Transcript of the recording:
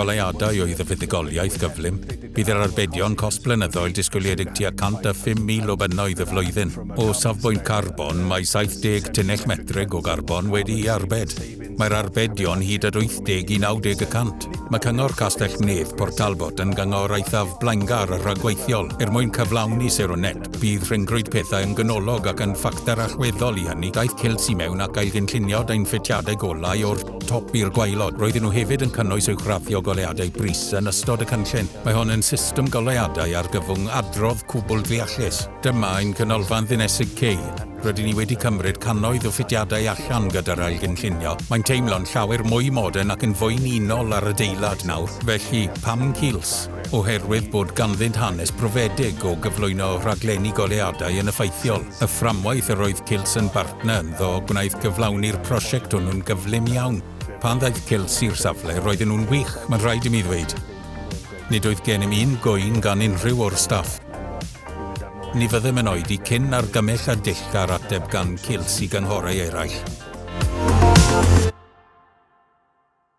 goleuadau oedd y fuddugoliaeth gyflym. Bydd yr arbedion cost blynyddol disgwyliedig tua 105,000 o bunnoedd y flwyddyn. O safbwynt carbon, mae 70 tunnell metrig o garbon wedi'i arbed. Mae'r arbedion hyd at 80 i 90 y cant. Mae Cyngor Castell-nedd Port Talbot yn gyngor eithaf blaengar a rhagweithiol. Er mwyn cyflawni sero net, bydd rhyngrwyd pethau yn ganolog ac yn ffactor allweddol i hynny. Daeth Kilts i mewn ac ailgynllunio ein ffitiadau golau o'r top i'r gwaelod. Roedden nhw hefyd yn cynnwys uwchraddio goleuadau brys yn ystod y cynllun. Mae hon yn system goleuadau argyfwng adrodd cwbl ddeallus. Dyma ein canolfan ddinesig Cei. Rydyn ni wedi cymryd cannoedd o ffitiadau allan gyda'r ailgynllunio. Mae'n teimlo'n llawer mwy modern ac yn fwy'n unol â'r adeilad nawr. Felly, pam Kiehl's? Oherwydd bod ganddynt hanes profedig o gyflwyno rhaglenni goleuadau yn effeithiol. Y fframwaith yr oedd Kiehl's yn bartner ynddo gwnaeth gyflawni'r prosiect hwnnw'n gyflym iawn. Pan ddaeth Kiehl's i'r safle, roedden nhw'n wych, mae'n rhaid i mi ddweud. Nid oedd gennym un gŵyn gan unrhyw o'r staff. Ni fyddem yn oedi cyn argymell a dull ar ateb gan Kiehl's i gynghorau eraill.